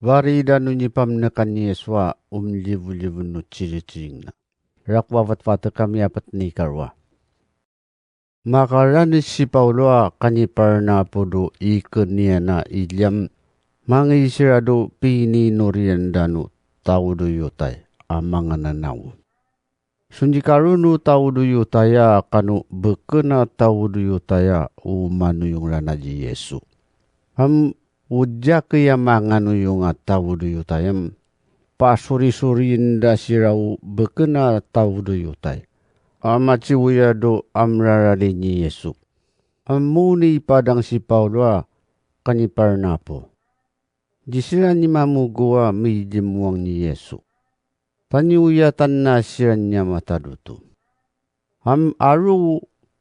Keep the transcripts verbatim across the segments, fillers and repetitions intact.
Barida no nipamnkan i Yesu a omlibolibo o ciriring na. Rako a fatfatek a miyapat ni karowa. Makarani si Paulo a kani Parnapo do ikeniyan a iliyam, mangi sira do pininoriyan da no taw do Yotay a mangananaw. So ndikaro no taw do Yotay a kano beken a taw do Yotay a o manoyong ran a di Yesu. Am o di aki a manganoyong a taw do Yotay am, pasorisorien da sira o beken a taw do Yotay a mathiyoya do amrarali ni Yesu. Am moni padang si Paulo a kani Parnapo. Di siran i mamogo a milimowang ni Yesu. Taniyoyatan na siran i a matad oto. Am aro o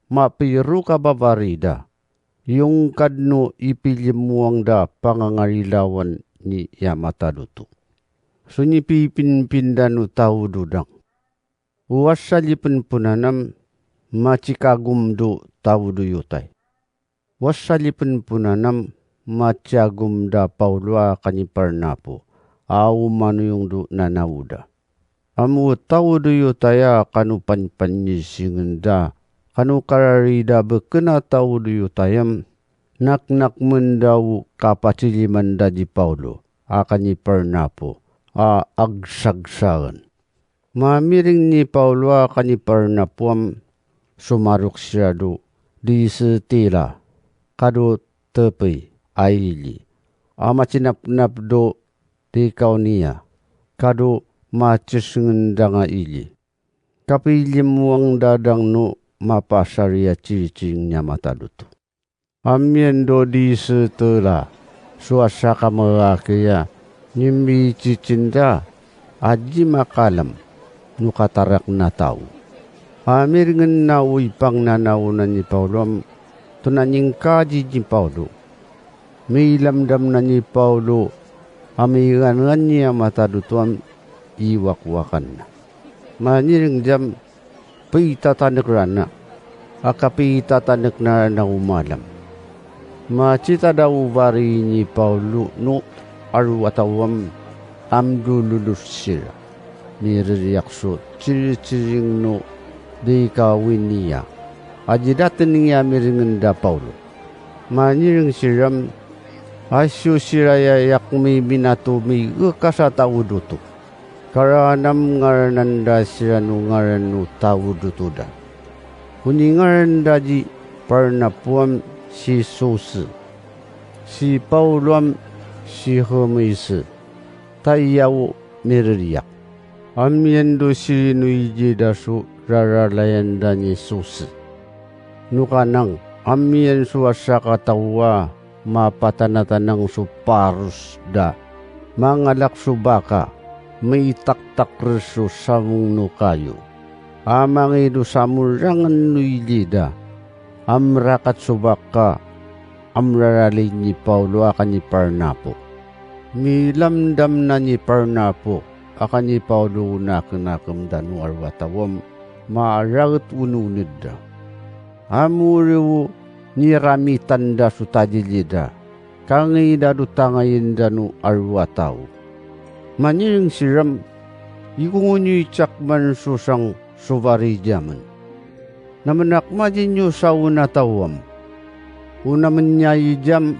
mapiro ka babarida, iyongkad no ipilimowang da pangangarilawan ni a matad oto. So nipipinpin da no taw do dang. O asalipen ponan am mathikagom do taw do Yotay. O asalipen ponan am mathiyagom da Paulo a kani Parnapo a o manoyong do nanaw da. Am o taw do Yotay a kano panpanisingen da, kano karari da beken a taw do Yotay am, naknakemen da o kapatiliman da di Paulo a kani Parnapo a agsagsagen. Mamiring ni Paulo a kani Parnapo am somarok sira do Listra, ka do tepi a ili, a mathinapnap do Likaonia, ka do mathisengendang a ili. Kapilimowang da dang no mapasari a ciriring ni a matad oto. Amiyan do Listra so asaka melakiya, nimicicin da a di makalem no katarak na taw. Amiringen na o ipangnanaw na ni Paulo am to na ningkadi ni Paulo. Milamdam na ni Paulo a migangan ni a matad oto am iwakwakan na. Maniring di am pitatanek rana a kapitatanek na rana o malam. Mathitadaw o bari ni Paulo no aro a taw am, amdololos sira. Mireriyak so ciriring no Likaonia a di daten ngiya miringen da Paulo. Maniring siran a siyo sira aya yak miminato migekas a taw doto. Karanam ngaranan da siran o ngaran o taw doto da. Oni ngaran da di Parnapo am si Sos, si Paulo am si Hermes, ta iyaw mireriyak. Amiyan do sirin o iji da so raralayan da ni Sos. Nokanang, amiyan so asaka taw a mapatanatanang so paros da, mangalak so baka, mitaktak res so samong no kayo. A mangido sa morangen o ili da, a merakat so baka a merarali ni Paulo a kani Parnapo. Milamdam na ni Parnapo a kani Paulo o nakenakem da no aro a taw am, maraet o ononed da. Amori o niramitan da so tadili da, kangay da do tangayen da no aro a taw. Maniring siran, ikongon iyo i cakman so sang so bari di amen. Na menakma di niyo sa ona taw am. O na meniyayi di am,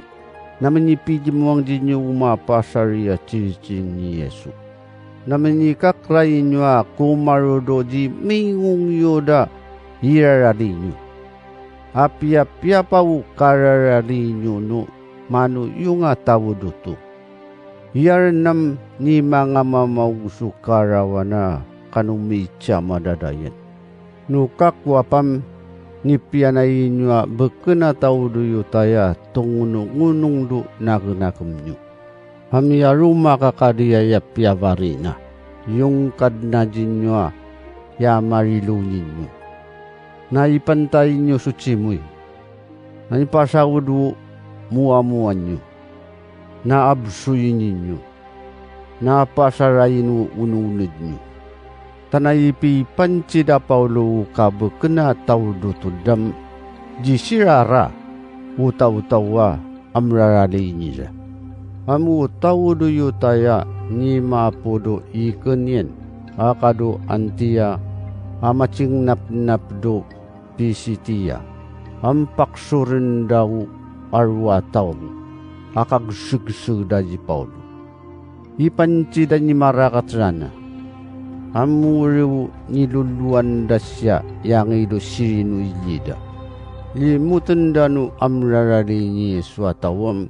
na menipilimowang di niyo o mapasari a ciriring ni Yesu. Na menikaklay niyo a komarodo di mingong iyo da i rarali niyo. Apiya piyapa o kararali niyo no manoyong a taw doto. Iyarenam ni mangamamaw so karawana kano micama dadayen. No kakowa pam, nipiyanay niyo a beken a taw do Yotaya tongonongonong do nakenakem niyo. A miyaroma ka kadiya i apiya bari na, iyongkad na di niyo a iyamarilow niyo. Na ipantay niyo so timoy. Na ipasawod o mowamowan iyo. Na absoyin iyo. Na pasarayin o ononed iyo. Tana ipipantsi da Paulo o kabeken a taw doto dam, di sirara o tawtaw a mrarali ini ra. Amo taw do Yutaya, ni maapod o Ikonion, a kado Antiya, a macingnapnap do Pisitiya, a mpaksoren da o aro a taw a kagsgseg da i Pawlo. Ipanci da ni marakat rana. Amo riyo nilolowan da siya, iyangid o sirin o Lida. Limoten da no amrarali niyan so a taw a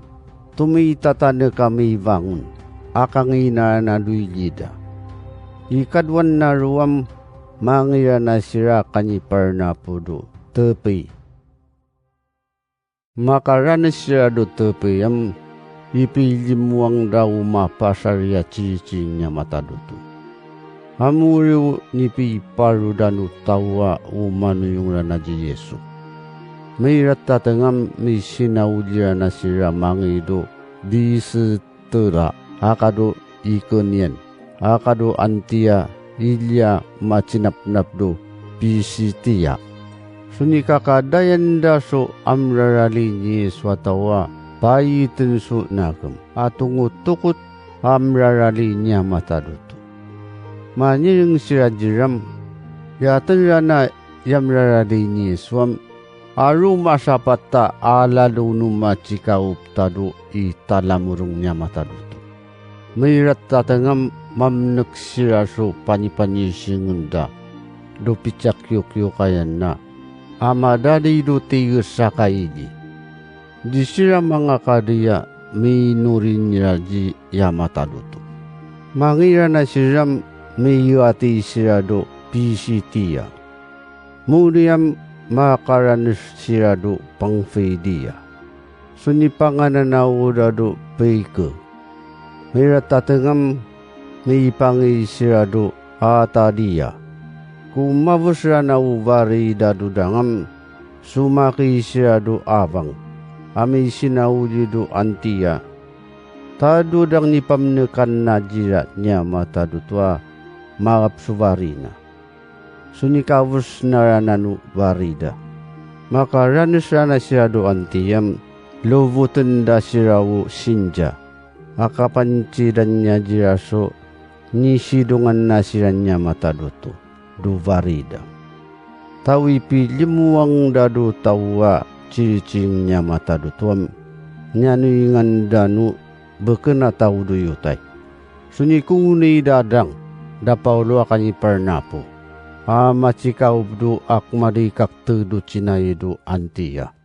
tomitatanek a mibangon a kanginaan a do i Lida. Ikadowa na roo a mangiran a siran kani Parnapo do Tepei. Makaranes siran do Tepei a ipilimoang da o mapasari a cirici niyan matad oto. Amo riyo nipiparo da no taw a o manoyong rana i Jisu. Mirattateng a misinaoli rana siran mangid o Listra, a kado Ikonion, a kado Antiya, iliya macinapnap do Pisitiya. So nikakadayan da so amrarali niyan so a taw a paiten so nakem a tongotokot a amrarali niyan matad oto. Manireng siran iran, iyaten rana i amrarali niyan so a aro masapat a lalo no macikaop ta do i talamorong niyan matad oto. Mirattateng a mamnek siran so panipanisingen da do picakiyokiyokay a madadi do tiges a kaidi. Di siran mangakadi a minorin iran iyan matad oto. Mangiran a siran miyoati siran do Pisitiya. Modi a makaranes siran do Pamfiliya. So nipangananaw da do Pirge. Mirattateng a mipangi siran do Ataliya. Ko mabes rana o Barida dodang a somaki siran do abang a misinaoli do Antiya. Ta dodang nipamnekan a gira niyan matad oto a maap so Barina. So nikabes na rana o Barida. Makaranes rana siran do Antiya, loboten da siran o Sinja. A kapanci da niyan iran so nisidongan a siran niyan matad oto do Barida. Ta o ipilimoang da do taw a cirici niyan matad oto a miyanoyingan da no beken a taw do Yotay. So nikowni da dang da Pawlo a kani Parnapo a macikaop do a kmadikakte do cinay do Antiya.